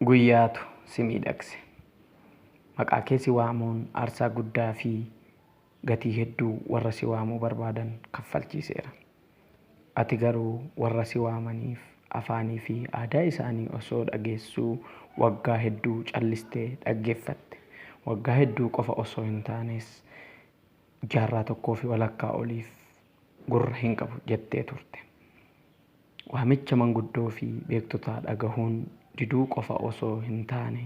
Guyyaatu si miidhagse. Maqaa kee si waamuun aarsaa guddaa fi gatii hedduu warra si waamuu barbaadan kaffalchiiseera. Ati garuu warra si waamaniif afaanii fi aadaa isaanii osoo dhageessuu waggaa hedduu callistee dhaggeeffatte. Waggaa hedduu qofa osoo hin taanes jaarraa tokkoo fi walakkaa oliif gurra hin qabu jettee turte. Waamicha manguddoo fi beektotaa dhagahuun diduu qofa osoo hin taane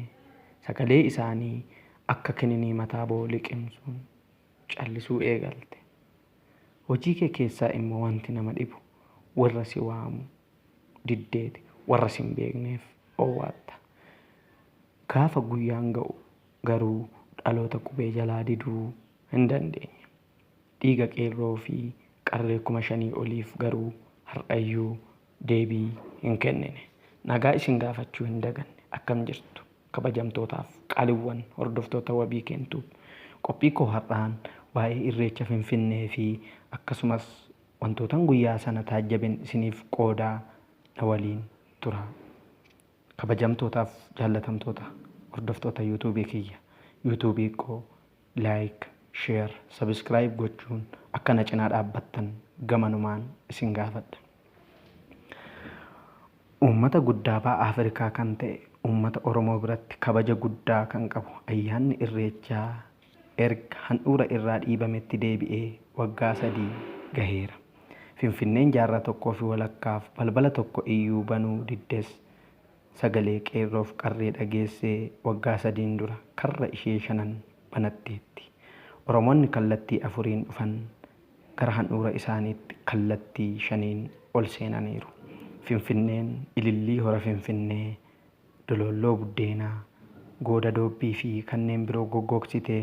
sagalee isaanii akka kininii mataa boo liqimsuun callisuu eegalte. Hojii kee keessaa immoo wanti nama dhibu warra si waamu diddeeti warra si hin beekneef owwaatta. Gaafa guyyaan ga'u garuu dhaloota qubee jalaa diduu hin dandeenye. Dhiiga qeerroo fi qarree 5,000 oliif garuu har'ayyuu deebii hin kennine. Nagaa isin gaafachuu hin daganne. Akkam jirtu kabajamtootaaf qaaliiwwan hordoftoota Wabii Keentuu. Qophii koo har'aan waa'ee Irreecha Finfinnee fi akkasumas wantootan guyyaa sana taajjabeen isiniif qoodaa na waliin tura. Kabajamtootaaf jaallatamtoota hordoftoota yuutuubii kiyya. Yuutuubii koo like, share, subscribe gochuun akka na cinaa dhaabbattan gamanumaan isin gaafadha. Uummata guddaa ba'a Afrikaa kan ta'e uummata Oromoo biratti kabaja guddaa kan qabu ayyaanni Irreechaa erga handhuura irraa dhiibametti deebi'ee waggaa 3 gaheera. Finfinneen jaarraa tokkoo fi walakkaaf balbala tokko iyyuu banuu diddes sagalee qeerroof qarree dhageessee waggaa 3n dura karra ishee shanan banatteetti. Oromoonni kallattii 4n dhufan gara handhuura isaaniitti kallattii 5n ol seenaniiru. Finfinneen ilillii hora Finfinnee, doloolloo buddeenaa, gooda doobbii fi kanneen biroo goggogsitee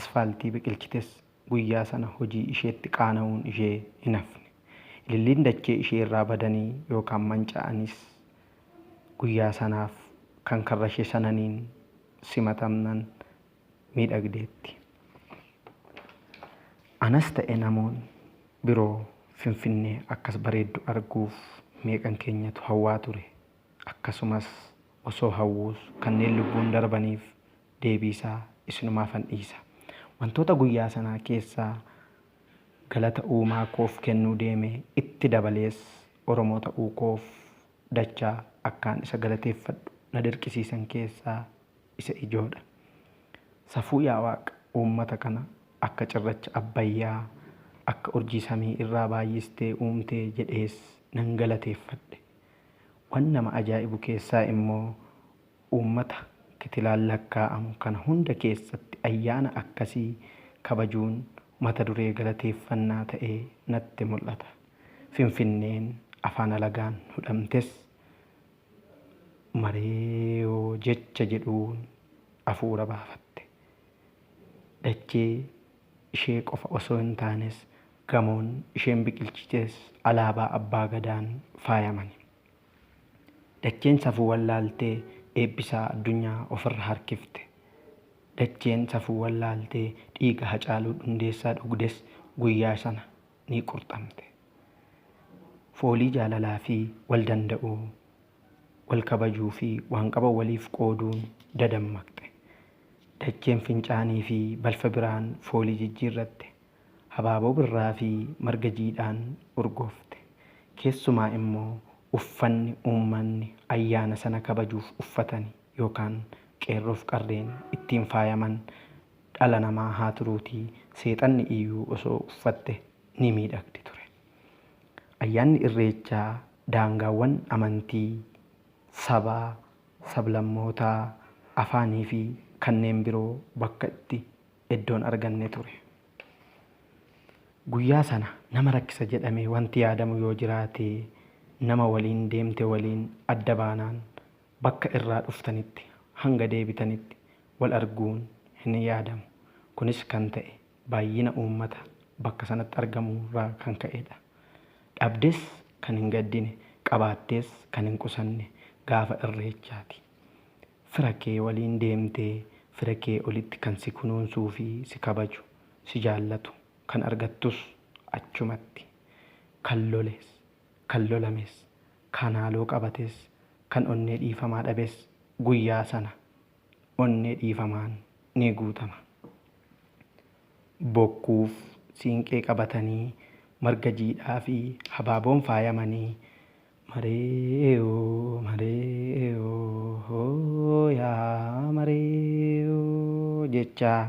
asfaaltii biqilchites guyyaa sana hojii isheetti qaana'uun ishee hin hafne. Ililliin dachee ishee irraa badanii yookaan manca'anis guyyaa sanaaf kan karra ishee sananiin simatamnan miidhagdeetti. Anas ta'e namoonni biroo Finfinnee akkas bareeddu arguuf meeqan keenyatu hawwaa ture. Akkasumas osoo hawwuus kanneen lubbuun darbaniif deebiisaa isinumaafan dhiisa. Wantoota guyyaa sanaa keessaa galata uumaa koof kennuu deeme itti dabalees Oromoo ta'uu koof dachaa akkaan isa galateeffadhu na dirqisiisan keessaa isa ijoodha. Safuu yaa Waaq uummata kana akka cirracha Abbayyaa akka urjii samii irraa baay'istee uumtee jedhees nan galateeffadhe. Wan nama ajaa'ibu keessaa immoo uummata kitilaan lakkaa'amu kana hunda keessatti ayyaana akkasii kabajuun mata duree galateeffannaa ta'ee natti mul'ata. Finfinneen afaan alagaan hudhamtes mareewoo jecha jedhuun afuura baafatte. Dachee ishee qofa osoo hin taanes gamoon isheen biqilchites alaabaa Abbaa Gadaan faayamani. Dacheen safuu wallaaltee eebbisaa addunyaa ofirra harkifte. Dacheen safuu wallaaltee dhiiga Hacaaluu Hundeessaa dhugdes guyyaa sana ni qurxamte. Foolii jaalalaa fi wal danda'uu, wal kabajuu fi waan qaban waliif qooduun dadammaqxe. Dacheen fincaanii fi balfa biraan foolii jijjiirratte. Habaaboo birraa fi marga jiidhaan urgoofte. Keessumaa immoo uffanni uummanni ayyaana sana kabajuuf uffatani yookaan qeerroof qarreen ittiin faayaman dhala namaa haa turuutii seexanni iyyuu osoo uffatte ni miidhagdi ture. Ayyaanni Irreechaa daangaawwan amantii, sabaa, sablammootaa, afaanii fi kanneen biroo bakka itti iddoon arganne ture. Guyyaa sana nama rakkisa jedhamee wanti yaadamu yoo jiraate nama waliin deemte waliin adda baanaan bakka irraa dhuftanitti hanga deebitanitti wal arguun hin yaadamu. Kunis kan ta'e baay'ina uummata bakka sanatti argamuurraa kan ka'edha. Dhabdes kan hin gaddine, qabaattees kan hin qusanne gaafa Irreechaati. Fira kee waliin deemtee fira kee olitti kan si kunuunsuu fi si kabaju, si jaallatu kan argattus achumatti. Kan loles, kan lolames, kan haaloo qabates, kan onnee dhiifamaa dhabes Guyyaa sana onnee dhiifamaan ni guutama. Bokkuuf siinqee qabatanii marga jiidhaa fi habaaboon faayamanii mareeyoo mareeyoo hooyaa mareeyoo jechaa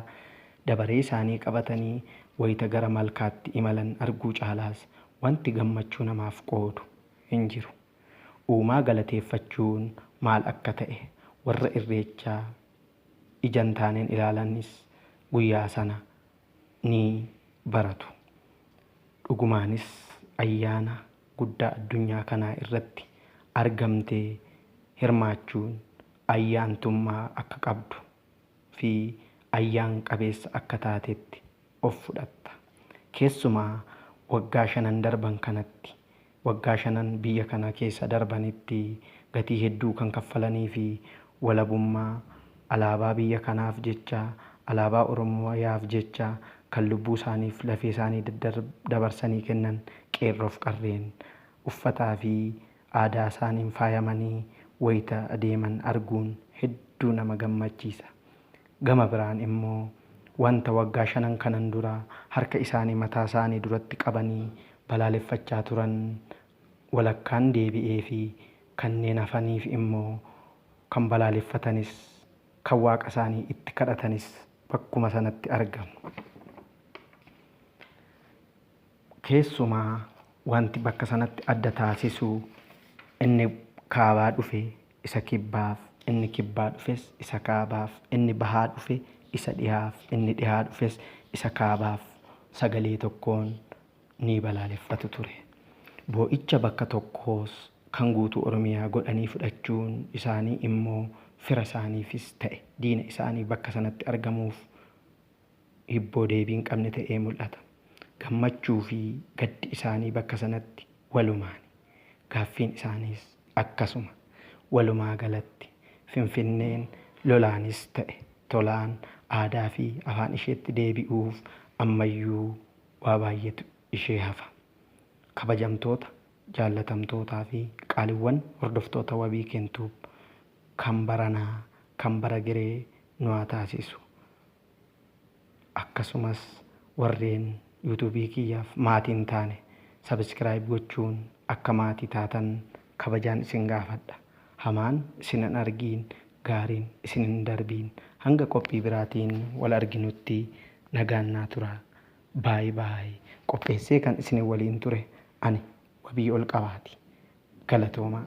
dabaree isaanii qabatanii wayita gara malkaatti imalan arguu caalaas wanti gammachuu namaaf qoodu hin jiru. Uumaa galateeffachuun maal akka ta'e warra Irreechaa ija hin taaneen ilaalanis guyyaa sana ni baratu. Dhugumaanis ayyaana guddaa addunyaa kanaa irratti argamtee hirmaachuun ayyaantummaa akka qabdu fi ayyaan qabeessa akka taatetti of fudhatta. Keessumaa waggaa shanan darban kanatti, waggaa shanan biyya kana keessa darbanitti gatii hedduu kan kaffalanii fi walabummaa alaabaa biyya kanaaf jecha, alaabaa Oromiyaaf jecha kan lubbuu isaaniif lafee isaanii dabarsanii kennan qeerroof qarreen uffataa fi aadaa isaaniin faayamanii wayita adeeman arguun hedduu nama gammachiisa. Gama biraan immoo wanta waggaa shanan kanan dura harka isaanii mataa isaanii duratti qabanii balaaleffachaa turan walakkaan deebi'ee fi kanneen hafaniif immoo kan balaaleffatanis kan waaqa isaanii itti kadhatanis bakkuma sanatti argamu. Keessumaa wanti bakka sanatti adda taasisu inni kaabaa dhufe isa kibbaaf, inni kibbaa dhufes isa kaabaaf, inni bahaa dhufe isa dhihaaf, inni dhihaa dhufes isa kaabaaf sagalee tokkoon ni balaaleffatu ture. Boo'icha bakka tokkoos kan guutuu Oromiyaa godhanii fudhachuun isaanii immoo fira isaaniifis ta'e diina isaanii bakka sanatti argamuuf hibboo deebii hin qabne ta'ee mul'ata. Gammachuu fi gaddi isaanii bakka sanatti walumaani. Gaaffiin isaaniis akkasuma. Walumaa galatti Finfinneen lolaanis ta'e tolaan aadaa fi afaan isheetti deebi'uuf ammayyuu waa baay'eetu ishee hafa. Kabajamtoota, jaallatamtootaa fi qaaliiwwan hordoftoota Wabii Kentuub kan baranaa kan bara giree nu haa taasisu. Akkasumas warreen yuutuubii kiyyaaf maatii hin taane sabiskiraayib gochuun akka maatii taatan kabajaan isin gaafadha. Hamaan isin hin argiin, gaariin isin hin darbiin. Hanga qophii biraatiin wal arginutti nagaan naa tura. Baay baay. Qopheessee kan isin waliin ture ani Wabii Olqabaati. Galatoomaa.